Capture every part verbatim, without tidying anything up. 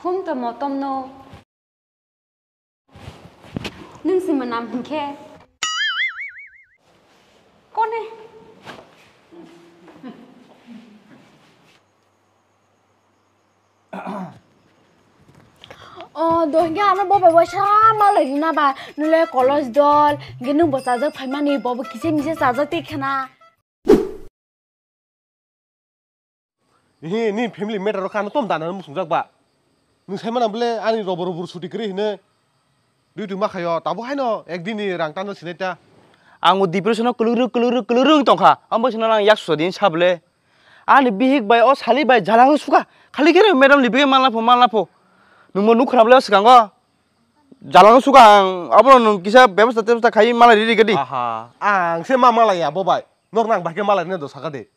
Hum to motom no. Nung si manam hinkhe. Kone. O, dohingke ano bo bai waisa malai rina ba, nule college dol, hinkhe nung bo chajak phaimani, bo bo kisa misa chajak tei khana. He, ni family matter rok ano tom dana musungjak ba. Nung sai mana bole ani robor robor suti kri hine. Duty ma khayo, tabo haino ekdin ni rang tano sinai ta. Ang o depression o kuluruk, kuluruk, kuluruk tongkha. Ambo sino nang yak susa din sable. Ani bihik bai o sali bai jala ho suka. Khali khe madam ni bihik malna pho, malna pho. Nungbo nuk khrab le swkango. Jala ho suka ang, abono nung kisa bebasta tebasta khai malai riri gadi. Aha, ang se ma malai ya bo bai. Nok nang bai khe malai ne do saka de.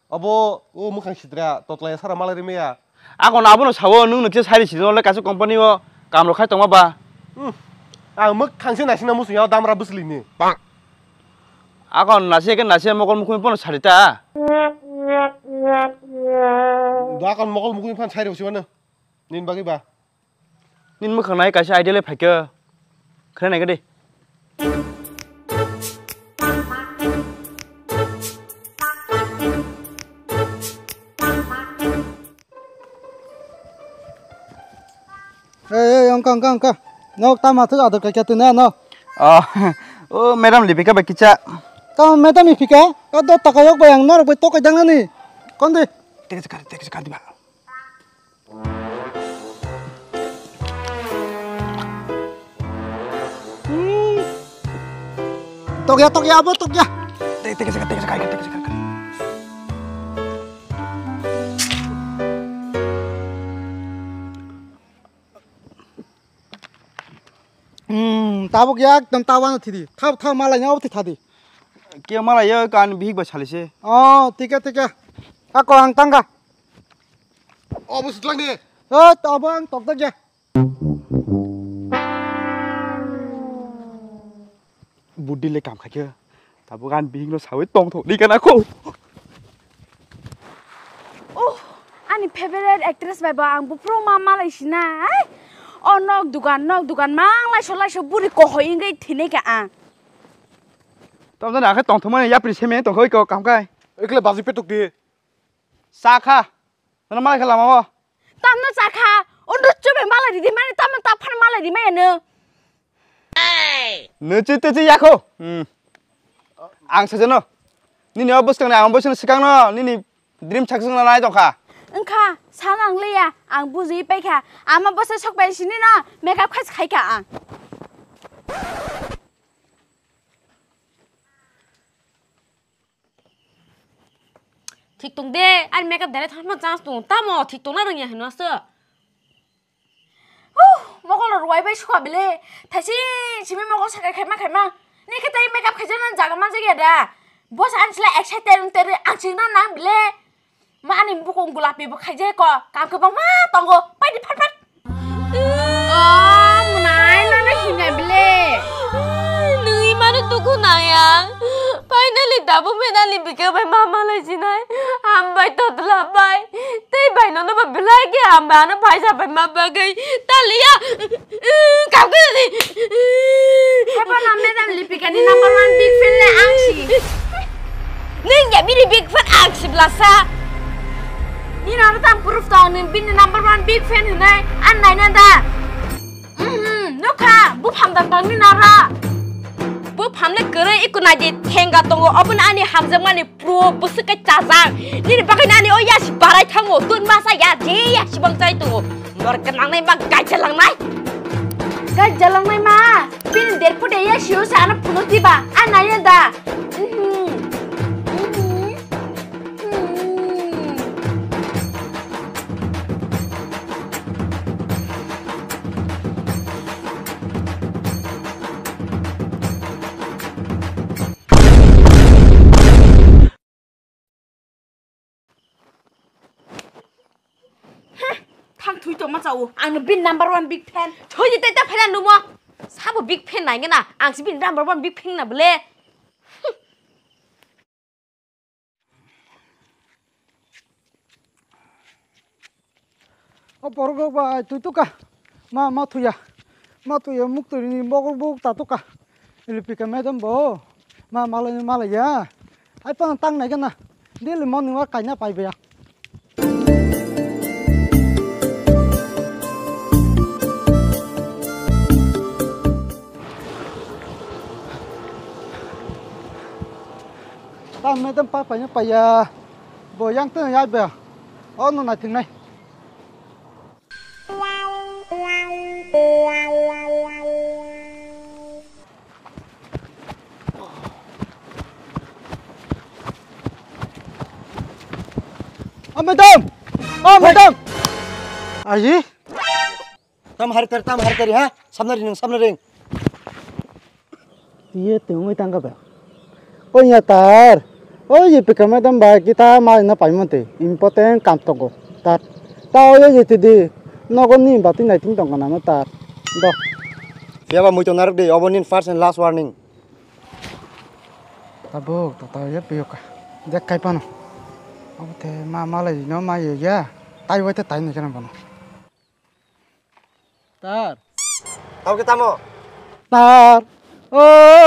Abo o mukhang sitra totlai sara malai rimaya. Akon abono sawo, nwng nokse sari sini ole kaisa company o kam rok khai tongma ba. Hmm. Ang mukhang se nasina musung yao damra bwsli ni. Akon nasi ke nasi mokol mukhung pono sari ta. Do akon mokol mukhung phan sari usi wano. Nin bagi ba. Nini mwkhang nai kaisa idea le phaikhe. Khre nai gadi. Ei, ei, ongka, ongka, ongka. Nok tama thuk ador kaikha twi na no. Oh, oh, madam Lipika bai kicha. Tamo madam Lipika? Ka do taka yok bai ang norok bai tokai dangnani. Kondi? Teke chakar, teke chakar diba. Hmm. Tokya, tokya, abo tokya. Te-, teke saka, teke saka, teke saka. Hmm, tabuk ya, ekdom tawano thidi. Thaw, thaw, malai nyaw thi thadi. Ke malai ya, kan bihik ba salise. Oh, tike, tike. Ako ang tangga. Obo sutlang ni. Oh, tabo ang tokda ya. Budi le kam khaikhe. Tabuk ani bihikno sawi tongthok di kana kho. Oh, ani favorite actress bai bo ang buphuru ma malai sina. Ai, o nok dugan, nok dugan mang laiso laiso buri kohoi wngwi thinai kha ang. Tamjani akhe tongthokmani yapri seme tongkhoi ko kam kai. Ekle baji petuk di. Cha kha. Nana malai kha lama o. Tamno cha kha. Undo chube malai ridi mani tamno ta phan malai di maya no. Nwi chi twi chi yakho. Hmm. Ang sajano. Nini o bwskang ni ang bwskang swkang no nini dream success na nai tongkha. Wngkha, sana ang leya, ang bujui paikha. Ama bwsa sok pai sini no makeup khai khaikha ang. Thik tong de, ani makeup dare thangma chance tong, tamo thik tongna rwngya hino aso. Huh, mokol rok ruwai bai sukha bile, thaisi simi mokol sakai khaima khaima, ni khe tei makeup khaijak nang jaga manjak ya da, boss ani sila excited wng teri ang chingna nang bile. Ma ani bukung gulapi bo khaijai ko, kam kwbangma tongo, paidi phat phat. Oh, mwnai, nono hinga bile. Nwi mano tuku naya. Finally, dabu menali bike bai ma malai jinai. Hambai totla bai. Tei bai nono ba belai ke hambai ano paisa bai ma bagai. Taliya. Kam kwrwdi. Habo na madam Lipika ni number one big fan le ang si. Nwng ya bini big fan ang si blasa. Nini oro tang proof tong nwng bini number one big fan hinai ang naina da. Mhm, nukha, buphang dang dang nini oro. Buphang le kwrwi iko nai di thenga tongo, obo no ani hamjakmani pro bwswk kai chajak. Nini bagwi no ani o yasi barai thango, tun masa ya je yasi bang chai tongo. Nor gwnangnai ma gaija langnai. Gaija langnai ma, bini derphu de ya siyo sa ano phunuk diba, a nai da. Mhm. Mhm. Mhm. Heh, thang thui tongma chao. Ang no bini number one big fan. Thoi di tei ta phaina numo. Sabo big fan nai gana. Ang si bini number one big fan na bole. O borok rok bai twi tuka. Ma, ma thuya. Ma thuya muk twi ni bogor buk ta tuka. Lipika madam bo. Ma malai malai ya. Ai pang tang nai gana. Daily morning wa kaina pai baya. Tang madam pa paina paya. Bo yang tena ya ba. O no na thing nai. O madam! O madam! Aji? Tam hari tari, tam hari tari, ha? Samna ring, samna ring. Iye tongwi tangka ba. O ya tar. O ye pika madam ba kita ma na pai monte. Important kam tongo. Tar. Ta o ye tidi. Nogo ni ba tin nai tin tongka na tar. Do. Phiya ba mui tong narwk de, obo nini first and last warning. Tabuk, ta ta ye piyoka. Dek kai pano. Obo te ma malai no ma ye ya. Tai wai te tai nai kana bono. Tar. Tamo ke tamo? Tar. O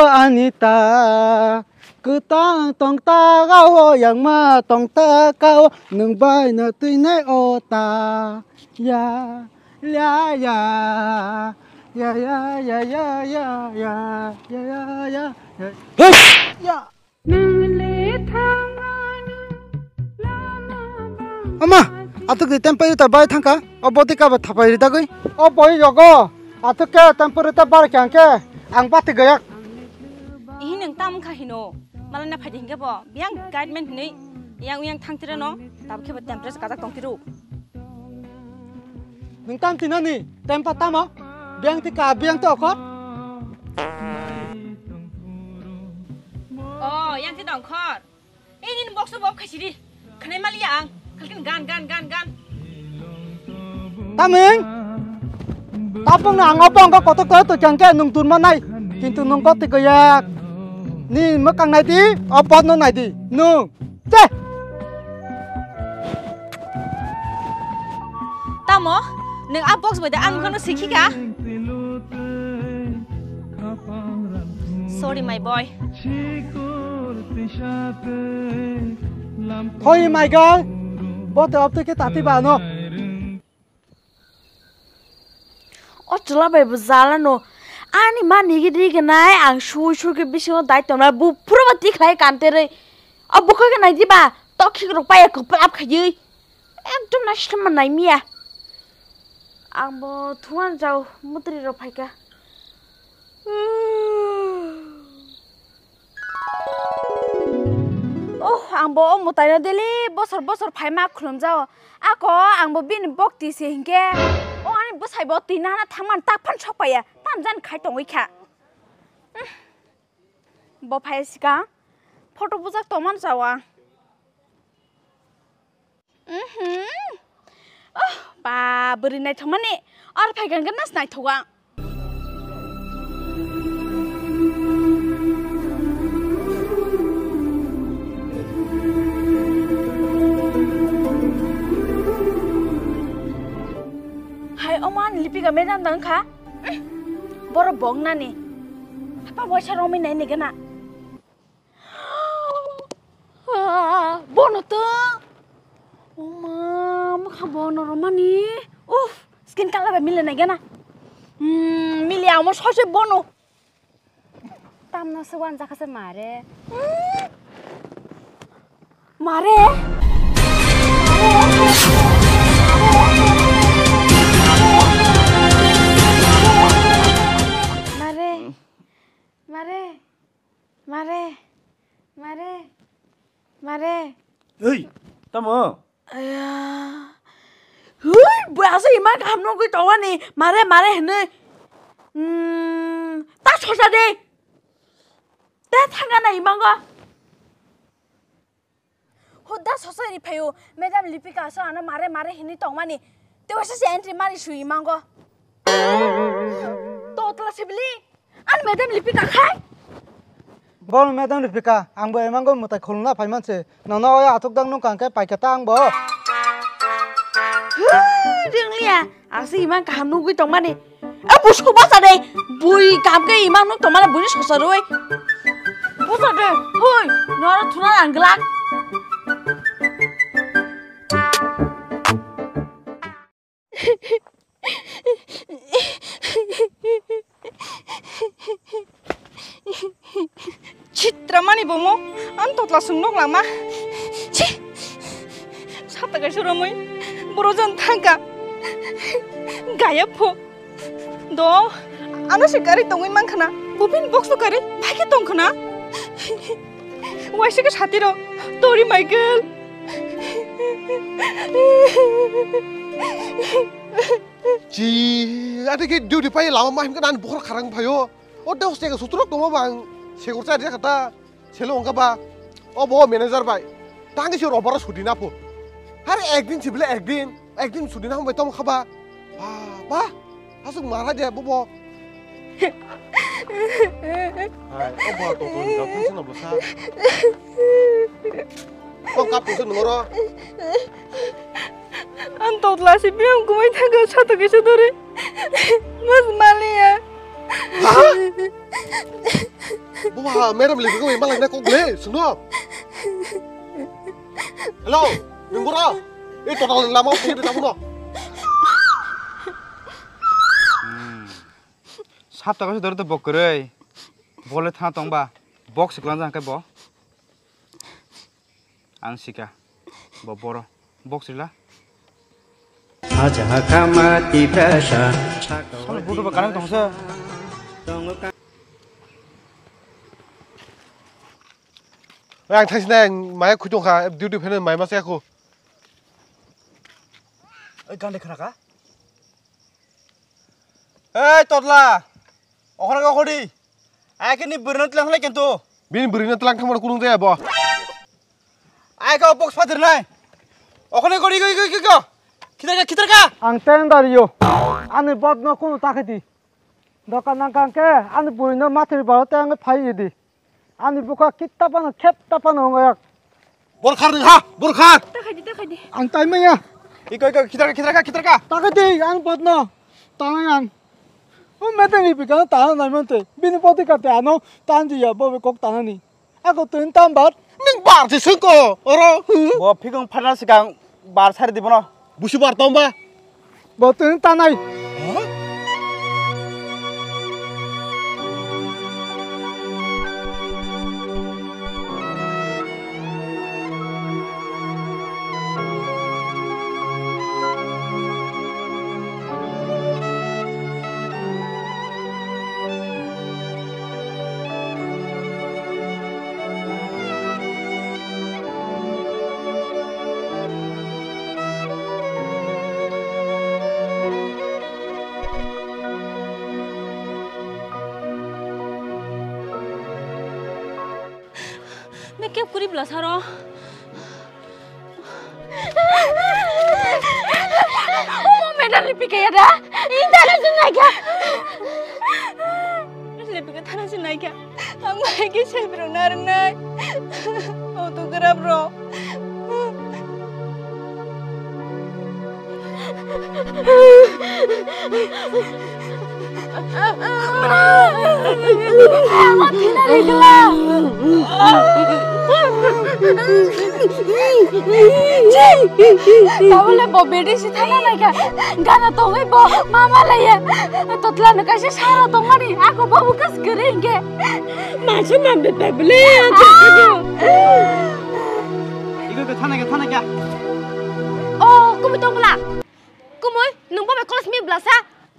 ani ta. Kwtang tong ta ga o yang ma tong ta ka o nwng bai na twi nai o ta. Ya. Ya ya. Ya ya ya ya ya ya ya ya ya. Hey! Ya. Ama, atuk di tempai ta bai thangka, o boti ka ba thapai ri dagui. O boi yogo, atuk ke tempai ta bar kyang ke, ang bati gayak. Ihi nung tam kha hino, malana phai hingke bo, biang guideline hinui, yang yang thang tira no, tab ke bo tempres kajak tong tiru. Nung tam tinani, tempa tamo, biang ti ka, biang ti okor. Oh, yang ti dongkhor. Ini box box khaisiri. Khanai maliya ang. Khalkin gan gan gan gan. Taming. Tapung na ang opo angka kotok toyo to kyang ke nung turma nai. Kintu nung koti goyak. Ni mokang nai di, opo no nai di. Nung. Che. Tamo, nung a box bai da ang mokang no sikhi ka. Sorry, my boy. Thoi, my girl. Bo te opte ke tati ba no. O chwla bai bo jala no. Ani ma nigi ri ganai ang sui sui ke bisingo dai tongna bu pura ba tikhlai kantere. O bukhai ganai di ba. Tokhik rok paya kwplap khaiwi. Ekdom na sima nai miya. Ang bo thuan jao mutri rok phaika. Oh, ang bo o mwtaino daily bosor bosor phaima khulumjao. Ako ang bo bini bokti se hinkhe. O ani bwsai bo twi nana thangman tak phan sokpaiya. Tamjan khai tongwi kha. Bo phai sika photo bujak tongman chawa. Mhm. Oh, ba, bwrwi naithokmani. Ar phai kang nas naithoga. Hai, oman Lipika madam dang kha. Boro bong nani. Apa boisa romi nai ni gana. Ah, bono to. Oma, mokha bono romani. Uff, skin color bai mile nai gana. Hmm, mile amo soi soi bono. Tamno se wan jakha se mare. Hmm. Mare. Mare. Mare. Mare, mare, mare, mare. Oi, tamo? Aya. Hui, bo asa ima kaham nugui tongani. Mare, mare hinui. Hmm, ta sosa de. Te thangana imango. Hoda sosa ri phaio, Madam Lipika so ano mare mare hinui tongmani. Te waisa se entry mari sui mango. To tla sibili. An Madam Lipika khai? Bo Madam Lipika, ang bo emango mutai khulna phaiman se. Nono oya athuk dang nung kang khe paikha ta ang bo. Ringliya, aswk imang kaham nugwi tongmani. E, busuk basa de, bui kaham khe imang nuk tongmani buini sosa rwi. Basa de, hui, noro thuna nang glak. Chitramani bomo, ang totla sung nok lama. Chi! Sata kaisa romwi, boro jan thangka. Gaya pho. Do, ano se gari tongwi mankhana, bubin box lo gari, bhai khe tongkhana. Waisa khe satiro, tori Michael. Chi, ate ke duty pai lama ma himka nan bukhor kharang phayo. O dos tega sutrok tongma bang, segor cha dia kata. Selo wngkha ba, o bo manager bai. Tangwi se robaro sudi na pho. Har ekdin se bile ekdin, ekdin sudi na hambai tong kha ba. Ba, ba. Aswk mara de bo bo. Hai, o bo to to ni kap thaisa no bwsa. Kok kap thaisa nungoro. Ang totla si biyang kumai thangka sato kisa dori. Mas maliya. Ha? Buha, madam, libi ko imang lagna kok le, sungno. Hello, nungura. Eh, total lama ko de tamuno. Sab taka se dori to bok kwrwi. Bole tha tongba. Box kwlanja hwnkhe bo. Ang sika. Bo boro. Box rila. Aja kama tiprasa. Sal budu ba kanang tongsa. Ang thangsinai maya khutong kha duty pheno mai masa yakho. Oi gande khana ka. Ei totla. Okhorok okhori. Ai khe ni bwrwino tlang khlai kento. Bini bwrwino tlang thangmano kunung jaya bo. Ai khe o box phadir nai. Okhorni gori gori gori gori. Khitar ka khitar ka. Ang tender yo. Ani bodno kunu takhai di. Dokan nang kang khe ani bwrwino mathri baro tei ang phai di. Ani bukha kitta pano khetta pano wngya. Borkhar nung ha, borkhar. Takhai di, takhai di. Ang tai maya. Iko, iko, khitar ka, khitar ka, khitar ka. Takhai di, ang bodno. Tanai ang. O meteng ni bikano tana nai mante. Bini poti kate ano tanji ya, bobe kok tanani. Ako tuin tam bat. Nung bar je sengko, oro. Bo phikung pharna sikang bar sari di bono. Busi bar tong ba. Bo tini tanai. Makeup kuri bwla saro. Omo medal Lipika ya da? Intana se naikha. Lipika thana se naikha. Ang bai khe selfie rok narwknai. Autograph rok. Tabole bo bedi si thana naikha. Gana tongwi bo mama laya. Totla no kaisa sara tongmani. Ako babu kas kering ke. Masa mambe tabole. Iko ke thana ke thana ke. Oh, kumi tongla. Kumui, nung bo bai college mi blasa,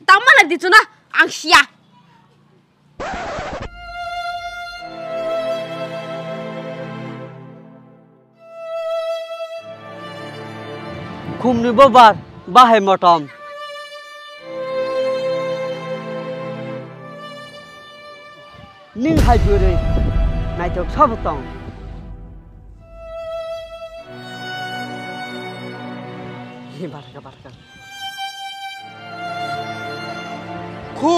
tamo mala di chuna, ang sia. Khumni bobar, bahai motom. Ning hai bwrwi, naithok sabo tong. Hi, baraka, baraka. Khu.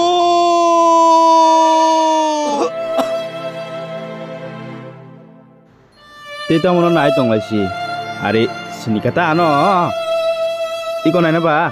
Tei tamo no nai tong lai si. Ari sini kata ano. Iko nai na ba?